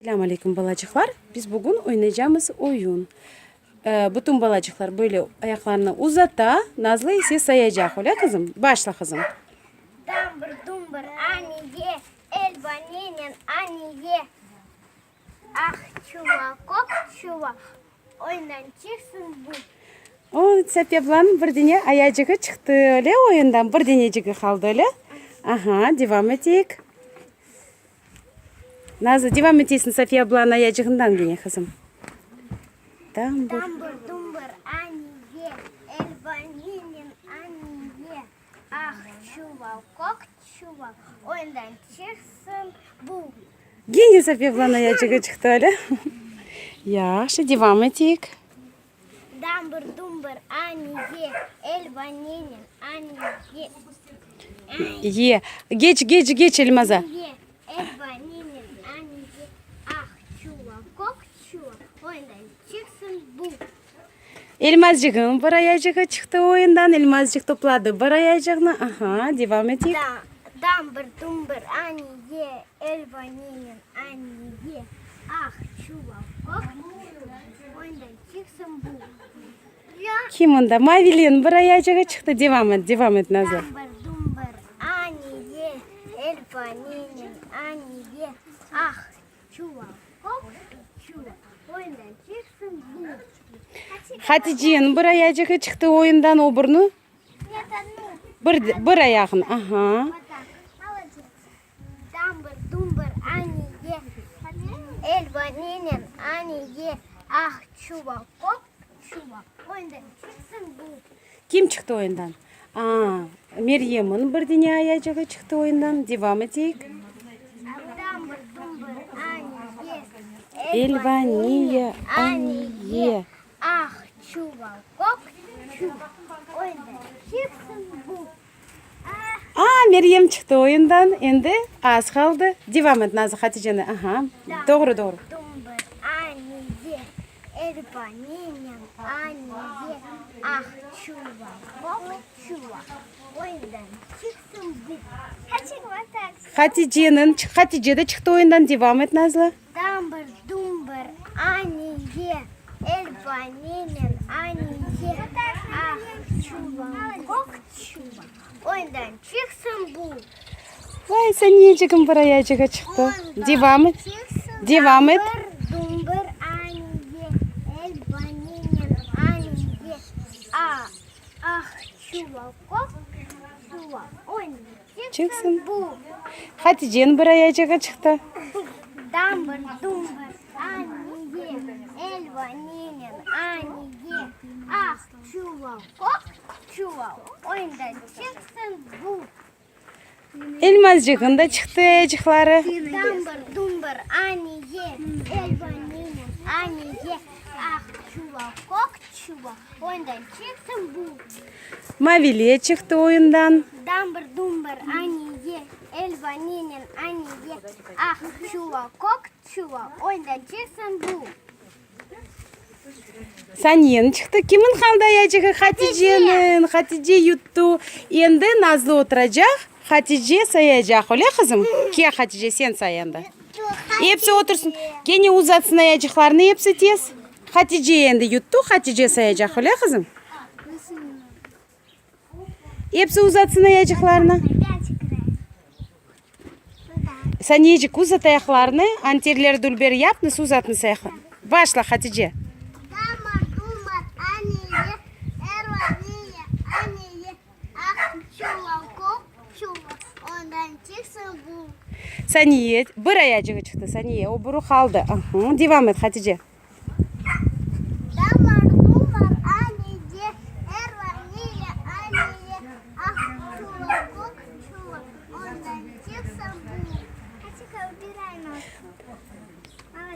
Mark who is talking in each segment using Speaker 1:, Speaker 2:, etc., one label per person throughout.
Speaker 1: Selâm aleyküm, balacıqlar! Biz bugün oynaycamız oyun. Bütün balacıqlar böyle ayaqlarını uzata, Nazlı ise sayacaq, öyle qızım? Başla, qızım.
Speaker 2: Dambır, dumbır, aniye, elba nenen aniye, Ah çuval, kök çuval, oyundan çıqsın bu.
Speaker 1: O, Safiye ablanıñ bir dene ayacığı çıqtı, öyle, oyundan bir denecigi qaldı, öyle? Aha, devam eteyik. Nazlı, devam eteysiñ Safiye ablanıñ ayacığından kene, qızım. Tambur.
Speaker 2: Tambur, dumbur, aniye, elba nenen aniye, Ah çuval, kök çuval, oyundan çıqsın bu.
Speaker 1: Kene Safiye ablanıñ ayacığı çıqtı, öyle? Yahşı, devam eteyik.
Speaker 2: Dambır, dumbır, aniye, elba nenen aniye.
Speaker 1: Ye. Geç, geç, geç, Elmaza.
Speaker 2: Ye, elba nenen aniye, ah çuval, kök çuval, oyundan çıqsın bu.
Speaker 1: Elmazcığım bir ayacığı çıqtı oyundan, Elmazcıq topladı bir ayacığını. Aha, devam eteyik.
Speaker 2: Dambır, dumbır, aniye, elba nenen aniye, ah çuval, kök çuval, oyundan çıqsın bu.
Speaker 1: Kim onda? Mavileniñ bir ayacığı çıqtı. Devam et, devam et, Nazlı.
Speaker 2: Dambır, dumbır, aniye, elba nenen aniye, ah çuval, kök çuval, oyundan çıqsın bu.
Speaker 1: Haticeniñ bir ayacığı çıqtı oyundan, o birni. Bir, bir ayağını, aha.
Speaker 2: Dambır, dumbır, aniye, elba nenen aniye, ah çuval, kök çuval, oyundan çıqsın bu.
Speaker 1: Kim çıqtı oyundan? A, Meryemniñ bir dene ayacığı çıqtı oyundan. Devam eteyik.
Speaker 2: Dambır, dumbır, aniye,
Speaker 1: elba niye, aniye.
Speaker 2: Ah çuval, kök çuval, oyundan çıqsın bu.
Speaker 1: A, Meryem çıqtı oyundan, endi az qaldı. Devam et, Nazlı, Haticeni. Aha, doğru, doğru.
Speaker 2: Dumbır, aniye, elba nenen aniye, ah çuval, kök çuval, oyundan çıqsın bu.
Speaker 1: Haticeniñ, Hatice de çıqtı oyundan, devam et, Nazlı.
Speaker 2: Dambır, dumbır, aniye, elba nenen aniye, ah çuval, kök çuval, oyundan çıqsın bu.
Speaker 1: Vay, Saniyecigim bir ayacığı çıqtı. Devam et, devam et.
Speaker 2: Dambır, dumbır, aniye, elba nenen aniye, ah çuval, kök çuval, oyundan
Speaker 1: Çıqsın. Haticeniñ bir ayacığı çıqtı.
Speaker 2: Dambır, dumbır, aniye, elba nenen aniye, ah çuval, kök çuval, oyundan çıqsın bu.
Speaker 1: Elmazcığın da çıqtı ayacıqları.
Speaker 2: Dambır, dumbır, aniye, elba nenen aniye, ah çuval, kök çuval, oyundan çıqsın bu.
Speaker 1: Mavile çıqtı oyundan.
Speaker 2: Dambır, dumbır, aniye, elba nenen aniye, ah çuval, kök çuval, oyundan çıqsın bu.
Speaker 1: Saniyeniñ çıqtı. Kimin qaldı ayacığı? Haticeniñ. Hatice yuttı. Endi Nazlı oturacaq, Hatice sayacaq. Öyle, qızım? Ke, Hatice, sen say endi. Episi otursın. Kene uzatsın ayacıqlarını episi tez. Hatice endi yuttı, Hatice sayacaq, öyle, qızım? Episi uzatsın ayacıqlarını. Saniyecik, uzat ayaqlarını, anterler dülber yapnız, uzatnız ayaqlarını. Başla, Hatice. Saniye, bir ayacığı çıqtı, Saniye, o biri qaldı. Aha, devam et, Hatice.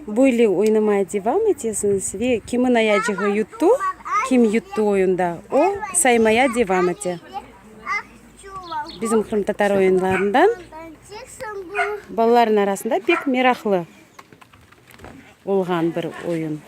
Speaker 1: Böyle oynamaya devam etesiñiz ve kimin ayacığı yuttı, kim yuttı oyunda, o saymaya devam ete. Bizim qırımtatar oyunlarından balaların arasında pek meraqlı olğan bir oyun.